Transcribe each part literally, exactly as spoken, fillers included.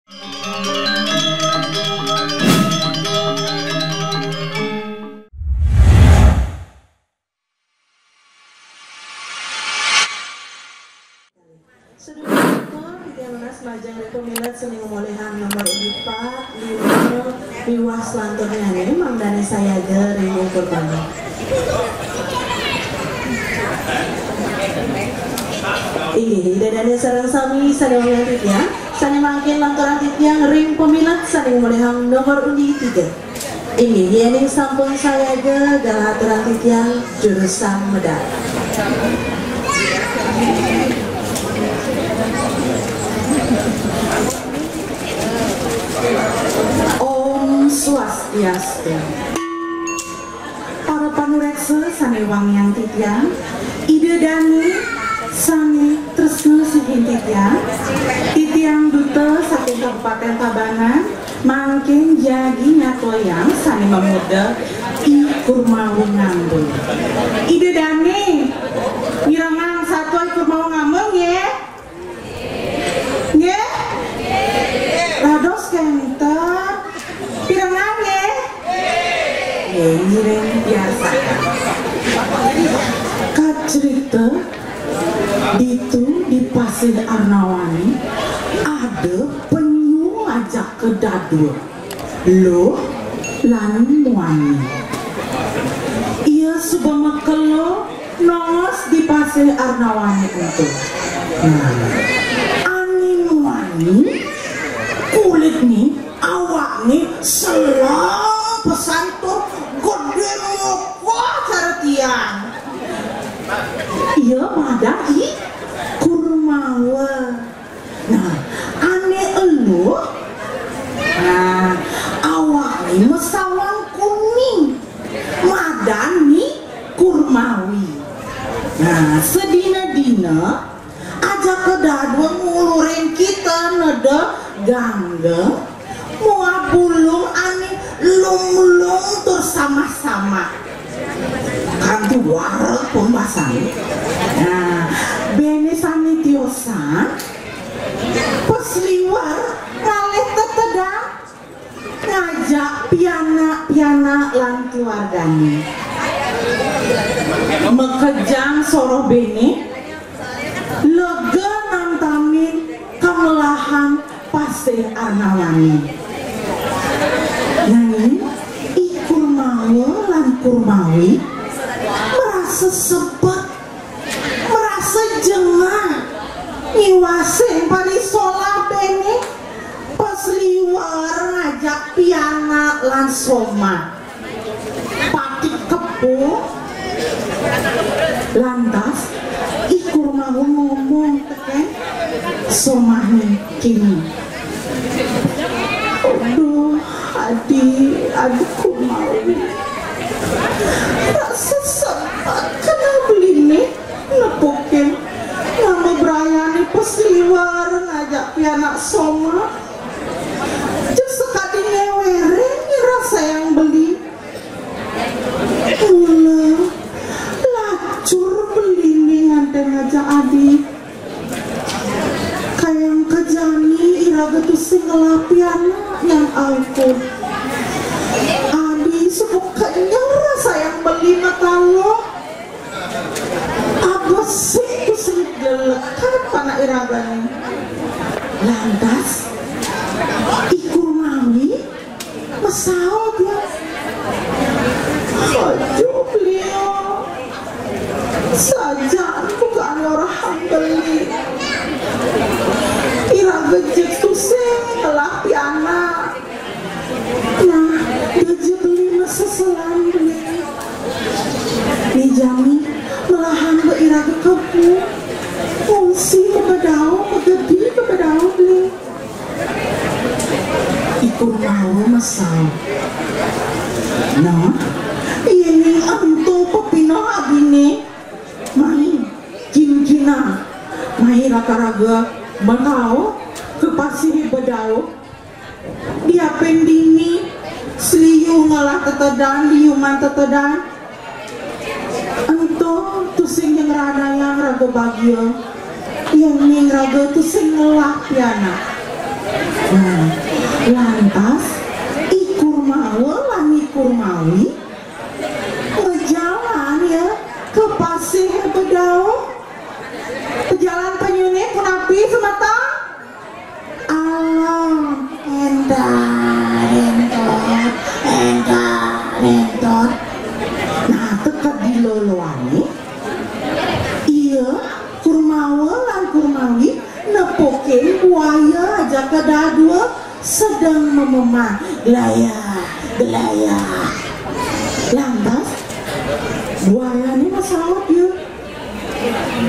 Sané mangkin, titiang nunas majeng ring pamilet sané ngamolihang nomor undi pat, lima, miwah salanturnyané, mangdané sayaga ring ungkur panggung. Inggih, Ida dané sareng sami sané wangiang titiang, sané mangkin lanturang titiang ring pamilet sané ngamolihang nomor undi tiga. Inggih, yéning sampun sayaga, galah aturang titiang jurusan medal. Om Swastiastu. Para panuréksa sané wangiang titiang, Ida dané sané tresna sihin titiang, titiang duta saking Kabupatén Tabanan, mangkin jagi nyatuayang sané mamurda I Kurmawi Ngambul. Ida dané mirengang satua I Kurmawi Ngambul, nggih? Nggih? Dados kénten. Pirengang, nggih? Nggih, ngiring biasa. Kacerita ditu di Pasih Arnawané ada penyu ajaka dadua. Luh lan Muani. Ia suba makelo nongos di Pasih Arnawané ento. Nah, ané Muani kulitné, awakné selem pesan tur gedé mokoh cara tiang. Ia madan I Kurmawa. Nah, ané Luh, nah, awakné masawan kuning, madan Ni Kurmawi. Nah, sadina-dina ajaka dadua ngulurin kita neda gangga muah bulung ané lumlung tur samah-samah. Kanti wareg pembasané. Nah, béné sané tiosan, pas liwar ngalih tetedan, ngajak pianak-pianak lan keluargané. Makejang soroh béné, lega nantamin kamelahan Pasih Arnawané. Nanging I Kurmawa lan Kurmawi marasa sebet, marasa jengah, ngiwasin parisolah béné pas liwar ngajak pianak lan somah. Pati kepuh. Lantas, I Kurmawa ngomong tekén somahné kéné. Aduh, adi, adi Kurmawi. Rasa sebet keneh beliné nepukin nama brayané pas liwar ngajak pianak somah. Jeg sakadi ngéwérin ngrasayang beli. Mula lacur beliné ngantén ngajak adi. Kayang ka jani iraga tusing ngelah pianak nyang aukud. Adi suba kenyel ngrasayang beli mataloh. Abesik tusing lelekat panak iragané. Lantas, I Kurmawi masaut, ya. Aduh, beliau. Sajan bukan orang beli. Iraga jeg tusing ngelah pianak. Nah, dia beli maseselan beli. Ni jami, melahang ba iraga kempu. Ngungsi ka bedau, magedi ka bedau beli. I Kurmawa masaut. Nah, yéning ento pepineh adiné, mai, kinkinang, mai raka raga melahang ka pasih bedau. Diapin dini, seliu ngelah tetedan, liuman tetedan. Ento tusing ja ngranayang raga bagia, yéning raga tusing ngelah pianak. Nah, lantas I Kurmawa lan I Kurmawi bejalan ya ke pasih bedauh. Bejalan penyuh punapi semeton? Alam, entar, entar, entar, entar. Nah, teka di loloane, ia Kurmawa lan Kurmawi nepukin buaya ajaka dadua sedeng mememah, gelayah, gelayah. Lantas, buayane masaut ya,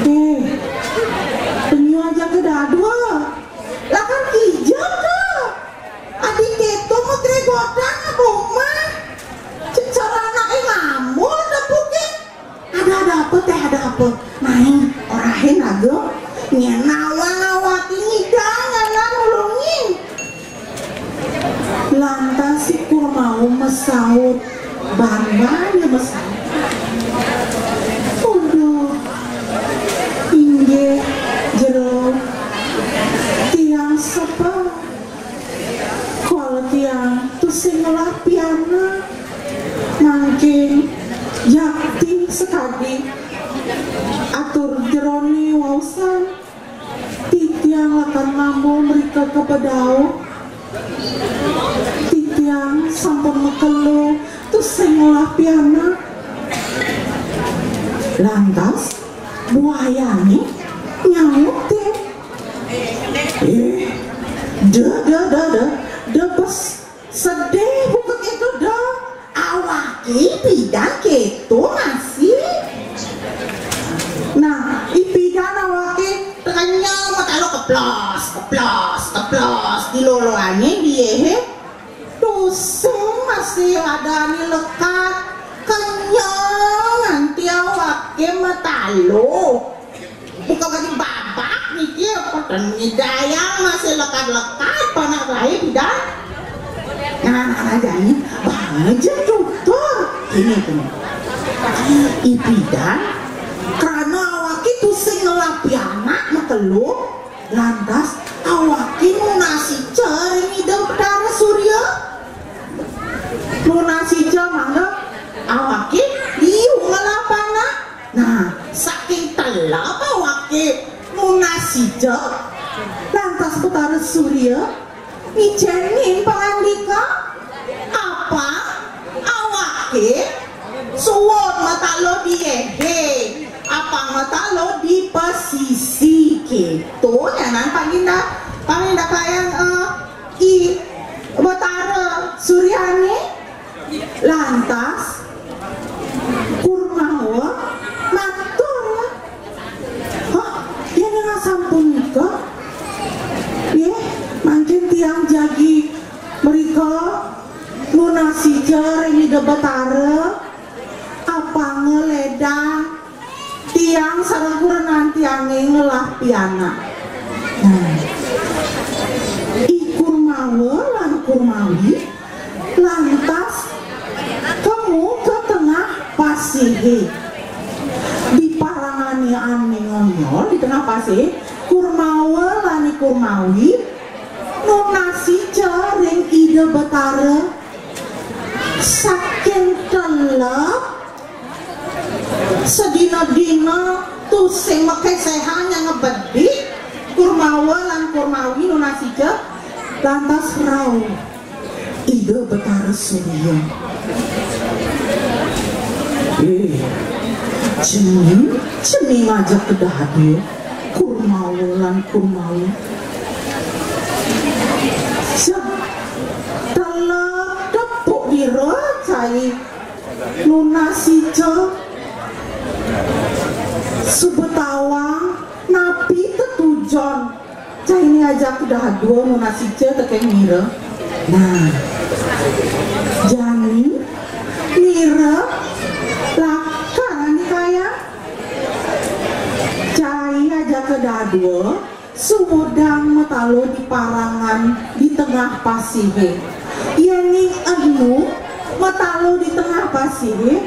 "Eh, penyuh ajaka dadua, lakar kija ka? Adi keto magregotan apa umah? Ceceranak ngambul tepuke. Ada, ada apa teh, ada apa? Main, orahin aga. Nyen nawang awake ngidang nyanan nulungin." Lantas I Kurmawa masaut, bangane masaut, "Aduh, inggih jero, tiang sepa. Kala tiang tusing ngelah pianak. Mangkin jakti sakadi atur jerone waosan, titiang lakar ngambul mrika ka bedauh. Titiang sampun makelo tusing ngelah pianak." Lantas buayane nyaut, "Eh, da, da, da, da, da, bes, sedih buka keto da. Awake pidan keto masih. Nah, I pidan awake tekenyel matalo keplos, keplos, keplos di loloane dieh. Tusing masih adane lekad, kenyel nganti awake matalo. Buka bagi babak niki apa ten nyidayang masih lekad-lekad panak lae pidan." Nah, nah, nah, jani baja tutur. Ini, ini. I pidan, krana awake tusing ngelah pianak makelo, lantas awake nunas ica ring Ida Betara Surya. Nunas ica mangda awake liu ngelah panak. Nah, saking telep awake nunas ica, lantas Betara Surya ngicenin pangandika, apang awake suud matalo diehe, apang matalo di pasisi, keto nyanan pangindak, pangindakayang, eh, I Betara Suryane. Lantas Kurmawa matur, "Hah, yen asapunika, nggih, mangkin tiang jagi mrika nunas ica ring Ida Betara, apanga ledang tiang sareng kurenan tiange ngelah pianak." Nah, I Kurmawa lan Kurmawi lantas kemu ka tengah pasihe. Di parangane ane ngonyol di tengah pasihe, Kurmawa lan I Kurmawi nunas ica ring Ida Betara saking telep. Sadina-dina tusing makesehang ngebedik, Kurmawa lan Kurmawi nunas ica, lantas rauh Ida Betara Surya. "Eh, cening, cening ajaka dadua, Kurmawa lan Kurmawi." Sep, telep tepuk dira cai nunas ica, suba tawang napi tetujon caine ajaka dadua nunas ica tekeng nira. Nah, jani nira lakar andikayang cai ajaka dadua sumudang matalo di parangan di tengah pasihe. Yening enu matalo di tengah pasihe,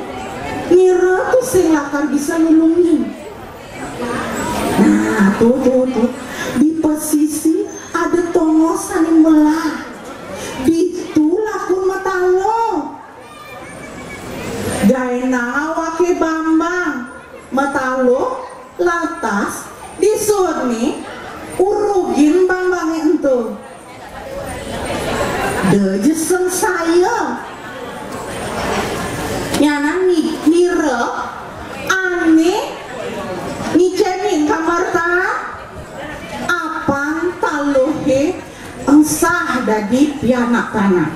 nira tusing lakar bisa nulungin. Nah, tuh, tuh, tuh. Di pasisi ada tongos sane Jeseng saya. Nyanan ni-, nira ane ngicénin kamartaan, apang taluhé engsah dadi pianak-pianak.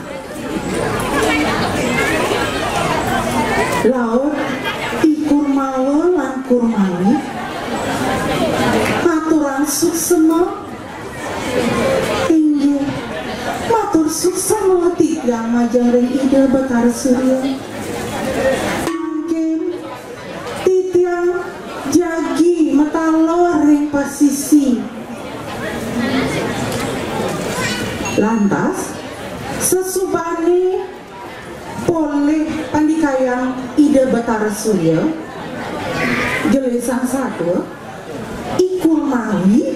Laut I Kurmawa lan Kurmawi maturang suksema. Inggih, matur suksema titiang majeng ring Ida Betara Surya. Mangkin titiang jagi mataluh ring pasisi. Lantas, sasubané polih pandikayang Ida Betara Surya, gelisang satua, I Kurmawi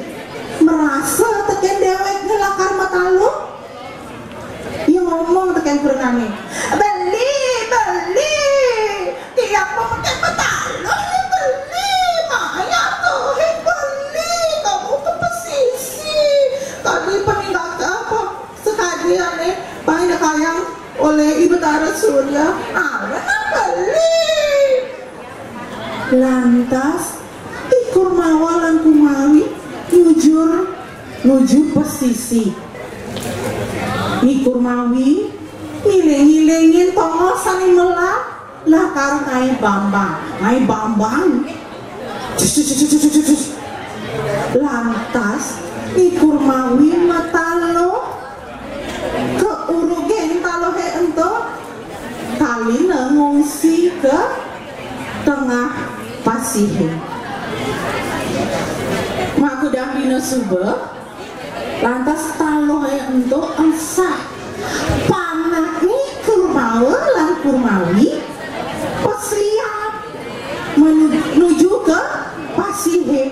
marasa tekén déwékné lakar mataluh. Ia ngomong tekén kurenané, "Beli, beli, tiang mamakai mataluh, beli, mayah tuh, beli, kamu ke pesisi, kami peninggal apa, sekadian nih, pandikayang olih I Betara Surya, awen beli." Lantas, I Kurmawa lan Kurmawi nyujur nuju pesisi. I Kurmawi ngiling-ngilingin tongos sané melah, lakar ngaé bambang, ngaé bambang. Cus, cus, cus. Lantas, I Kurmawi mataluh, kaurugin taluhé ento, kalina ngungsi ka tengah pasihé. Makudang dina suba, lantas taluhé ento engsah. Panakné Kurmawa lan Kurmawi pasliap menu-, nuju ka pasihé.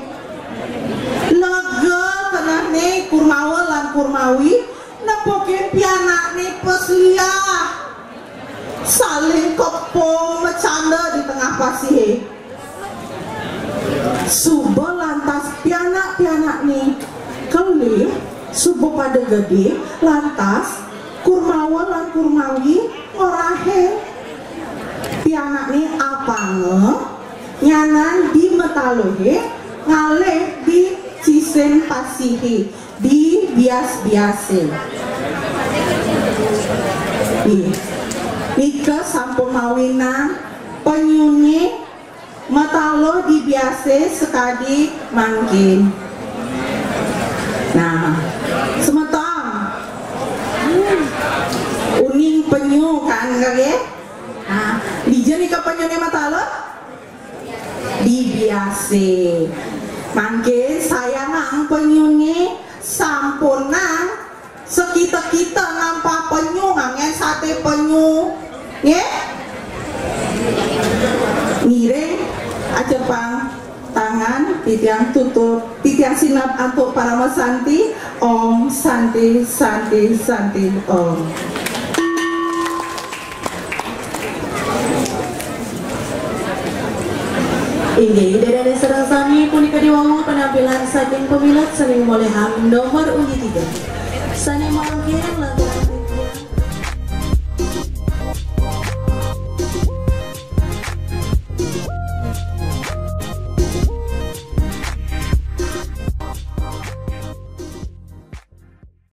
Lega kenehné Kurmawa lan Kurmawi nepukin pianakné pasliap. Saling kepung macanda di tengah pasihé. Suba lantas pianak-pianakné kelih, suba pada gedé, lantas Kurmawa lan Kurmawi ngorahin pianakné apanga nyanan di mataluhé ngalih di sisin pasihé. Di bias-biasé. Ih, nika sampun mawinan penyuné mataluh di biasé sakadi mangkin. Nah, semeton. Hmm. Uning penyu kan, nggih? Nah, dija nika penyuné mataluh? Di biasé. Mangkin sayangang penyuné sampunang sakita-kita nampah penyu nganggén saté penyu. Nggih? Ngiring acepang tangan, titiang tutup, titiang sineb antuk parama santi. Om Santi, Santi, Santi, Om. Inggih, Ida dané sareng sami, punika diwawu penampilan saking pamilet sané molihang nomor undi tiga. Sané mangkin